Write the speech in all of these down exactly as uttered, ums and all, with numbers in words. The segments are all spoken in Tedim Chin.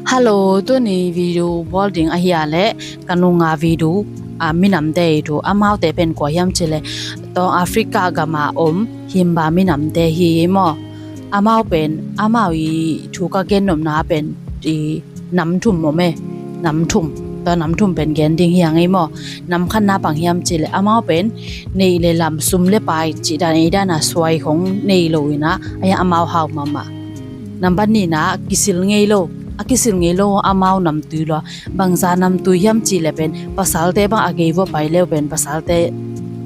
Hello, tuni video bawl ding ahi a leh ka nunga video, a, minamte i thu, amaute pen kua hiam cih leh tawng Africa gama om Himba minamte hi ei maw. Amau pen, amau i thu ka gen nopna pen i nam thum om e, nam thum, tua nam thum pen gen ding hi a ngei maw. Nam khatna bang hiam cih leh amau pen neih le lam, sum le pai cih dan, ei dan a suai khong nei lo in a, a hiang amau hau mahmah. Nambat nihna, kisil ngei lo. A kisil ngei lo amau namtui lua. Bangza namtui hiam cih leh pen pasalte bang a gei vua pai leu pen pasalte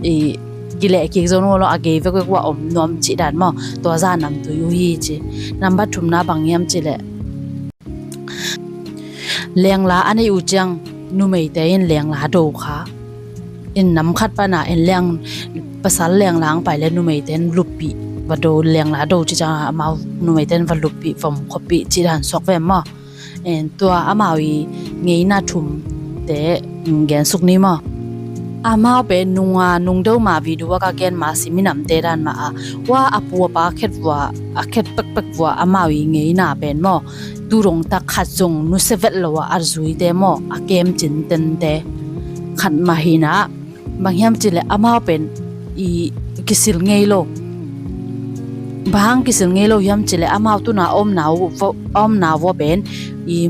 i kileh kik zo nawn lo, a gei vekvek vua om nuam cih dan maw. Tua za namtui uh hi ci. Nambat thumna bang hiam cih leh lengla a nei uh ciang numeite in lengla do kha. In nam khat pana in leng, pasal lengla ang pai leh numeite in luppih va do, lengla do cih ciang amau numeite in va luppih, va om khuapih cih dan suak ve maw. En, tua amau i ngeina thumte, mm, gen suk ni maw. Amau pen nunga, nung deuh ma video a ka gen ma si minamte dan mah a, hua a pu a pa khet vua, a khet pekpek vua amau i ngeina pen maw. Tu dong tak khat zong nusia vet lo a a zuite maw, a kem cintente khat mah hi in a, bang hiam cih leh amau pen i kisil ngei lo. Bang hang kisil ngei lo hiam cih leh amau tuna omna uh, omna vua pen i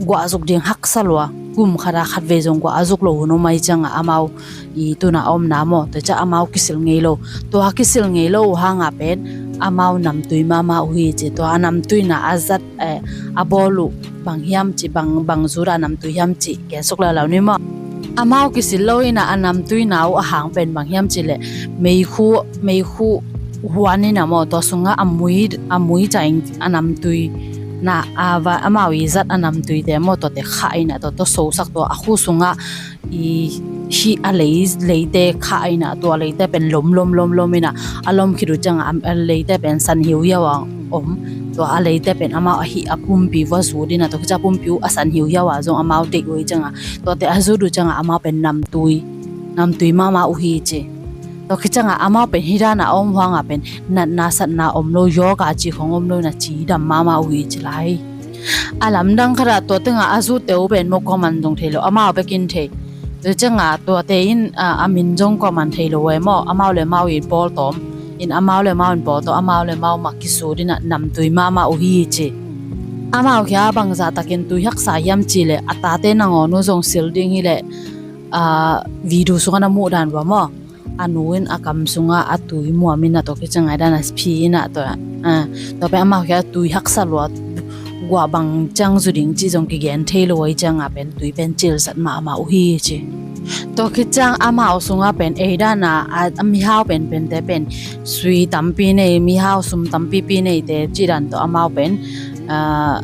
guah zuk ding haksa lua. Kum khat a khat vei zong guah a zuk lo hun om ahih ciang a amau i tuna omna maw, tua ciang amau kisil ngei lo. Tua kisil ngei lo uh hang a pen amau namtui mahmah uh hi ci. Tua a namtuina a zat, eh, a bawl uh bang hiam cih, bang, bang zut a namtui hiam cih gen suk lala ni maw. Amau kisil lo in a, a namtuina uh a hang pen bang hiam cih leh meikhu, meikhu huan in a maw, tua sungah a mui, a mui ciang a namtuina a va, amau i zat a namtuite maw, tuate khah in a, tua, tua sosak, tua a khu sungah i hih a lei, leite khah in a, tua leite pen lom, lom, lom, lom in a, a lom khit uh ciang a, a leite pen san hiuhiau a om. Tua a leite pen amau a hih a pumpi vua zut in a, tua khit ciang a pumpi uh a san hiuhiau a zong amau deih uh hi ciang a, tuate a zut uh ciang a amau pen namtui, namtui mahmah uh hi ci. Tua khit ciang a amau pen hih dan a om uh hang a pen natna satna om lo, yoga cih khong om lo in a, cidam mahmah uh hi ci lai. A lamdang khat ah tua teng ah a zutte uh pen maw, kuaman zong thei lo, amau bek in thei. Tua ciang a tuate in, a, a min zong kuaman thei lo uh e maw, amau le amau in bawl tawm in, amau le amau in bawl tawm, amau le amau mah kizut in a namtui mahmah uh hi ci. Amau khia bangzah takin tui haksa hiam cih leh a tate nangawn uh zong sil ding hi leh, a, video sungah na muh dan uh a maw. A nu in a kam sungah a tui muam in a, tua khit ciang a dan a phi in a, tua, a, tua pen amau khia tui haksa lua, guah bang ciang zu ding cih zong kigen thei lo ahih ciang a pen tui pen cilsat mahmah uh hi ci. Tua khit ciang amau sungah pen ei dan a, a, a mihau penpente pen sui tampi nei, mihau sum tampipi neite cih dan tawh amau pen, a,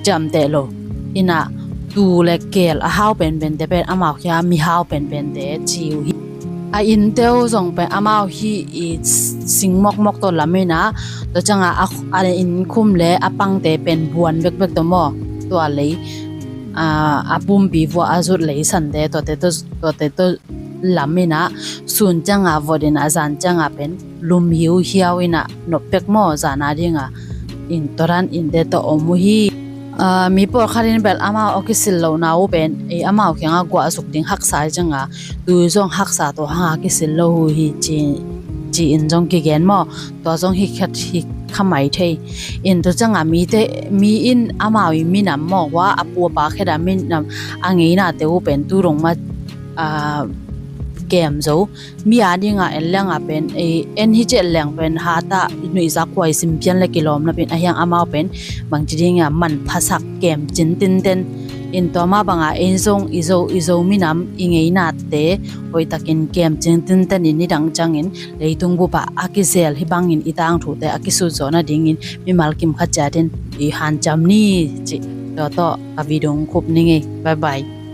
ciamteh lo in a, tuu le keel a hau penpente pen amau khia mihau penpente ci uh hi. A innte uh zong pen amau hih i sing mawkmawk tawh lam in a, tua ciang a, a, a inn khum le a pangte pen buan bekbek tawh maw, tua lei, a, a pumpi vua a zut lei sante, tuate tawh, tuate tawh lam in a, sun ciang a vot in a, zan ciang a pen lum hiuhiau in a, nop pek maw, zan a ding a, in tua dan innte tawh om uh hi. A, mi pawlkhat in bel amau a kisil lohna uh pen, ei, amau kiangah guah zuk ding haksa ahih ciang a, tui zong haksa, tua hang a kisil lo uh hi ci, ci-in zong kigen maw. Tua zong hi khat hi kha mai thei. In tua ciang a mite, mi in amau i minam maw, hua a pu a pa khet a minam, a ngeinate uh pen tu dong mah, a, kem zo. Mi a ding a en leng a pen, e, en hi ciat leng pen hat a nuihzak huai sim pian le kilawm na pen, a hiang amau pen bangci ding a manphasak kem cin tinten. In tua mah bang a ei zong i Zo, i Zo minam i ngeinate hoihtakin kem cin tinten in, nidang ciangin leitung bup ah a kizel hih bangin i tangthute a kisut zawh nadingin mimal kim khat ciatin i hanciam ni cih. Tua tawh a video khup ni ngei. Bye bye.